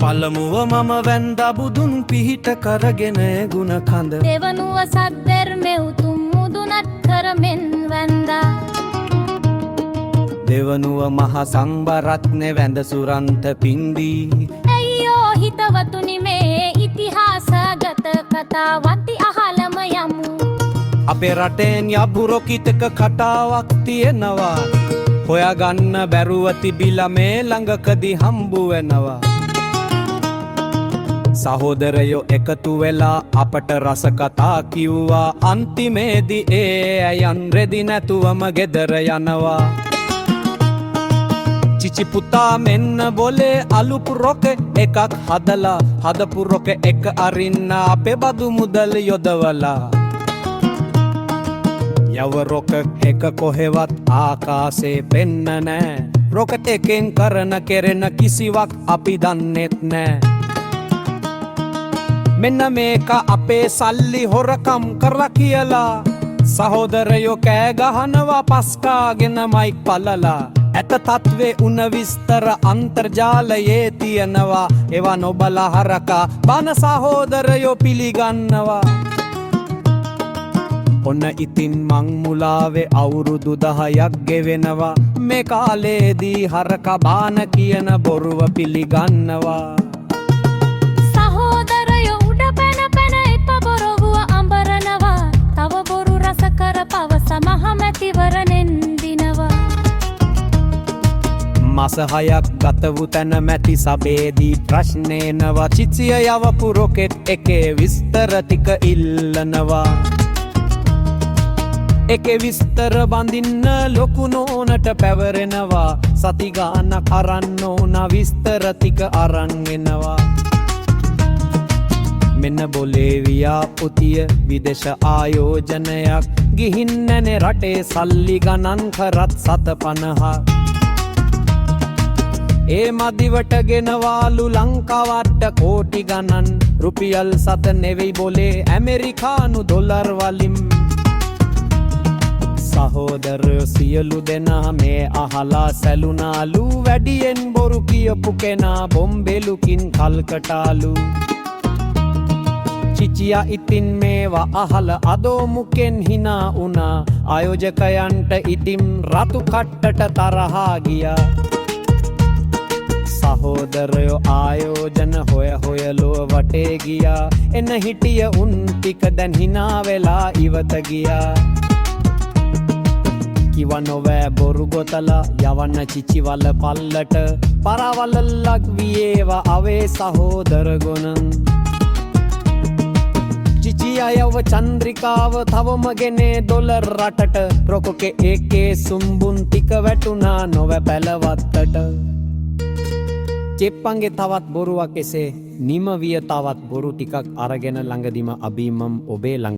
පළමුව මම වැන්දා බුදුන් පිහිට කරගෙන ගුණ කඳ. දෙවනුව සද්ධර්මෙ උතුම් මුදුනත් කරමෙන් වැන්දා. දෙවනුව මහ සංඝරත්නය වැඳ සුරන්ත පින්දී. ඇයියෝ හිතවතුනි, මේ ඉතිහාසගත කතාවති අහලම යමු. අපේ රටෙන් යපු රොකට් එක කතාවක් තියෙනවා. හොයාගන්න බැරුව තිබිලා මේ ළඟකදී හම්බු වෙනවා. සහෝදරයෝ එකතු වෙලා අපට රස කතා කිව්වා. අන්තිමේදී ඒ අයන් රෙදි නැතුවම ගෙදර යනවා. චිචි පුතා, මෙන්න බොලේ අලුත් රොකට් එකක් හදලා. හදපු රොකට් එක අරින්න අපේ බදු මුදල් යොදවලා. යව රොකට් එක කොහෙවත් ආකාසේ පෙන්න නෑ. රොකට් එකෙන් කරන කෙරෙන කිසිවක් අපි දන්නෙත් නෑ. මෙන්න මේක අපේ සල්ලි හොරකම් කරලා කියලා සහෝදරයෝ කෑ ගහනවා පස්කාගෙන මයික් පලලා. ඇත තත්වේ උන විස්තර අන්තර්ජාලයේ තියෙනවා. ඒවා නොබලා හරකා බන සහෝදරයෝ පිළිගන්නවා. ඔන්න ඉතින් මං මුලාවේ අවුරුදු 10ක් ගෙවෙනවා. මේ කාලේදී හරකා බාන කියන බොරුව පිළිගන්නවා. සහෝදරයෝ උඩ පැන පැන එප බොරුව අඹරනවා. තව බොරු රස කර පවස මහ මැතිවරණෙන් දිනවා. මාස 6ක් ගත වූ තැන මැති සභේදී ප්‍රශ්න එනවා. චිචිය යවපු රොකට් එකේ විස්තර ටික ඉල්ලනවා. එකේ විස්තර බඳින්න ලොකු නෝනට පැවරෙනවා. සති ගානක් අරන් ඕන විස්තර ටික අරන් එනවා. මෙන්න බොලේ ව්‍යාපෘතිය විදේශ ආයෝජනයක් ගිහින් නැනේ. රටේ සල්ලි ගණන් කරත් 7.50. ඒ මදිවට ගෙනවාලු ලංකාවට කෝටි ගණන්. රුපියල් සත නෙවෙයි බොලේ, ඇමරිකානු ඩොලර් වලින්. සහෝදරයෝ සියලු දෙනා මේ අහලා සැලුනාලු. වැඩියෙන් බොරු කියපු කෙනා බොම්බෙලුකින් කල්කටාලු. චිචියා ඉතින් මේවා අහල අදෝ මුකෙන් හිනා වුණා. ආයෝජකයන්ට ඉතින් රතු කට්ටට තරහා ගියා. සහෝදරයෝ ආයෝජන හොය හොය ලොව වටේ ගියා. එන හිටිය උන් ටික දැන් හිනා වෙලා ඉවත ගියා. කිව නොවෑ බොරු ගොතලා යවන්න චිචිවල පල්ලට. පරවලල්ලක් වියේවා අවේ සහෝදර ගොනන්. චිචි යව චන්ද්‍රිකාව තවම ගෙනේ ඩොලර් රටට. රොකට් එකේ සුම්බුන් ටික වැටුණා නොව පැලවත්තට. චෙප්පන්ගේ තවත් බොරුවක් එසේ නිම විය. තවත් බොරු ටිකක් අරගෙන ළඟදිම අබීමම් ඔබේ ළඟ.